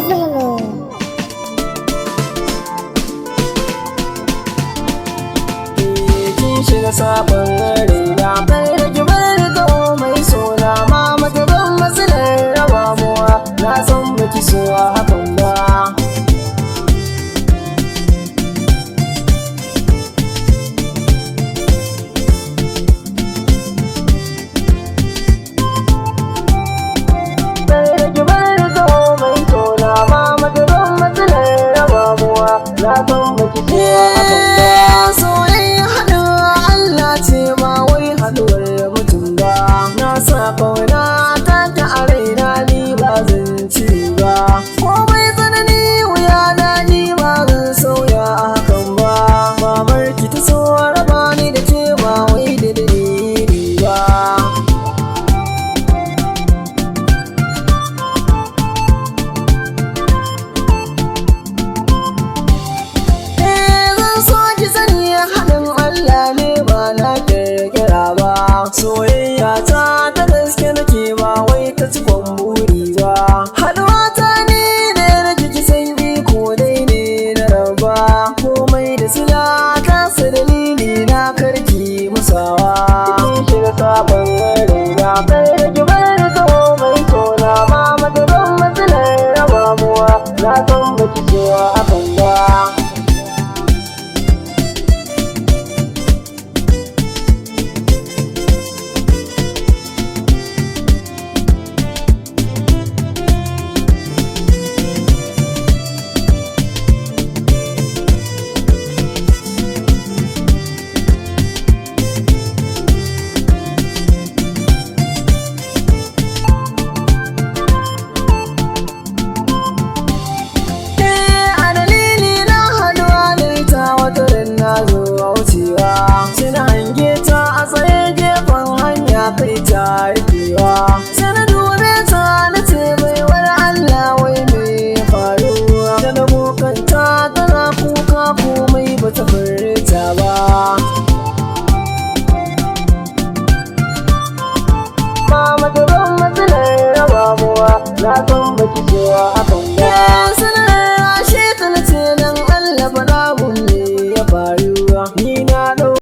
Remix. Kin shiga sabon raina, kai da ki bar ta mai sona. Mama ta zan matsalar raba muwa, na san baki so hakan ba. Kai da ki bar ta mai sona, mama ta zan matsalar raba muwa, na san baki so hakan ba. Soyayya haɗuwa Allah ce, ba wai haɗuwar mutum ba. Na sa ƙauna ta ta a raina, ni ba zan ci ba. Komai tsanani, wuya, daɗi, ba zan sauya a hakan ba. Mamar ki ta so raba ni da ke, ba wai da dalili ba. Eh, zan so ki sani haɗin Allah ne, ba na kirkira ba. Soyayya ta ta gaske nake, ba wai ta cikon buri ba. Haɗuwa ta ni ne na ki san iko dai ne na raba. Komai da sila ta sa dalili na, karki musawa. Kin shiga sabon raina, kai da ki bar ta mai sona. Mama ta zan matsalar raba muwa, na san baki so hakan ba. A dalili na haduwa da ita, wata ran na zo wucewa, sai na hange ta a tsaye gefen hanya, kai ta rikewa. Sai na dube ta na ce, "Baiwar Allah, wai me faruwa?" Da na bokanta tana kuka, komai ba ta furta ba. Mama ta zan matsalar raba muwa, na san baki so.